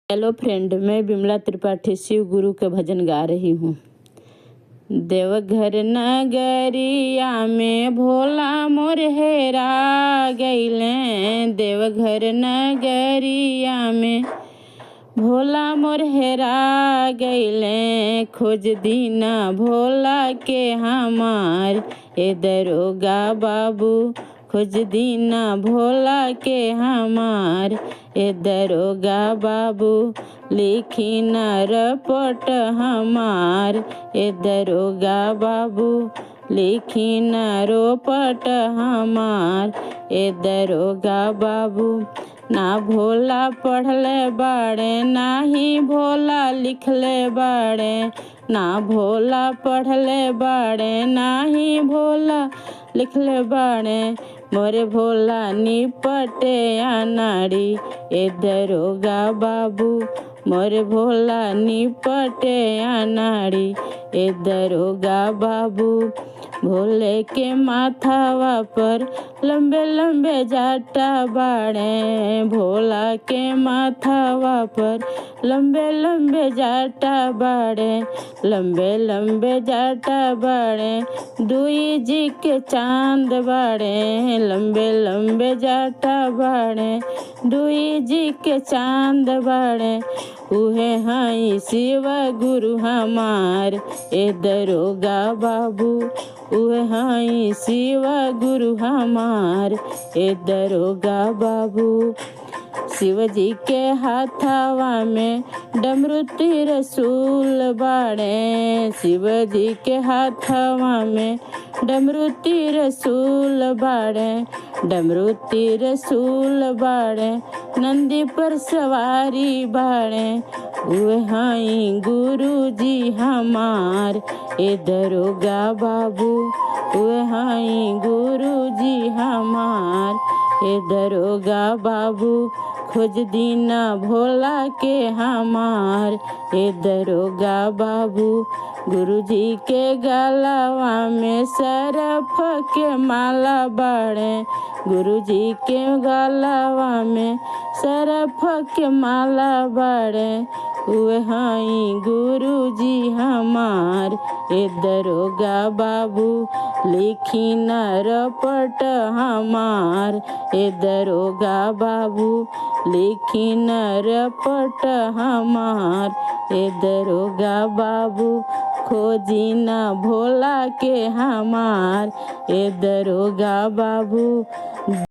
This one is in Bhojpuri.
हेलो फ्रेंड, मैं बिमला त्रिपाठी शिव गुरु के भजन गा रही हूँ। देवघर नगरिया में भोला मोर हेरा गईले। देवघर नगरिया में भोला मोर हेरा गईले। खोज दीना भोला के हमार ए दरोगा बाबू, खोज दीना भोला के हमार ए दरोगा बाबू। लिखी न रपट हमार ए दरोगा बाबू, लिखी न रोपट हमार ए दरोगा बाबू। ना भोला पढ़ले बाड़े, ना ही भोला लिखले बाड़े। ना भोला पढ़ले बाड़े, ना ही भोला लिखले बाड़े। मोरे भोला निपटे अनाड़ी ए दरोगा बाबू, मोरे भोला निपटे अनाड़ी ए दरोगा बाबू। भोले के माथावा पर लंबे लंबे जाटा बाड़े। भोला के माथावा पर लंबे लंबे जाटा बाड़े। लंबे लंबे जाटा बाड़े, दुई जी के चांद बाड़े। लंबे लंबे जाटा बाड़े, दुई जी के चांद बाड़े। उहे हई शिव गुरु हमार ए दरोगा बाबू, उहे हई शिव गुरु हमार ए दरोगा बाबू। शिव जी के हाथावा में डमरू त्रिशूल बाड़े। शिव जी के हाथावा में डमरू त्रिशूल बाड़े। डमरू त्रिशूल बाड़े, नंदी पर सवारी बाड़े। उहे हई गुरु जी हमार ए दरोगा बाबू, उहे हई गुरु जी हमार ए दरोगा बाबू। खोज दीना भोला के हमार ए दरोगा बाबू। गुरु जी के गलवा में सरफ के माला बाड़े। गुरु जी के गलवा में सरफ के माला बाड़े। उहे हई गुरु जी हमार ए दरोगा बाबू, लिखी न रपट हमार ए दरोगा बाबू, लिखी न रपट हमार ए दरोगा बाबू। खोजी न भोला के हमार ए दरोगा बाबू।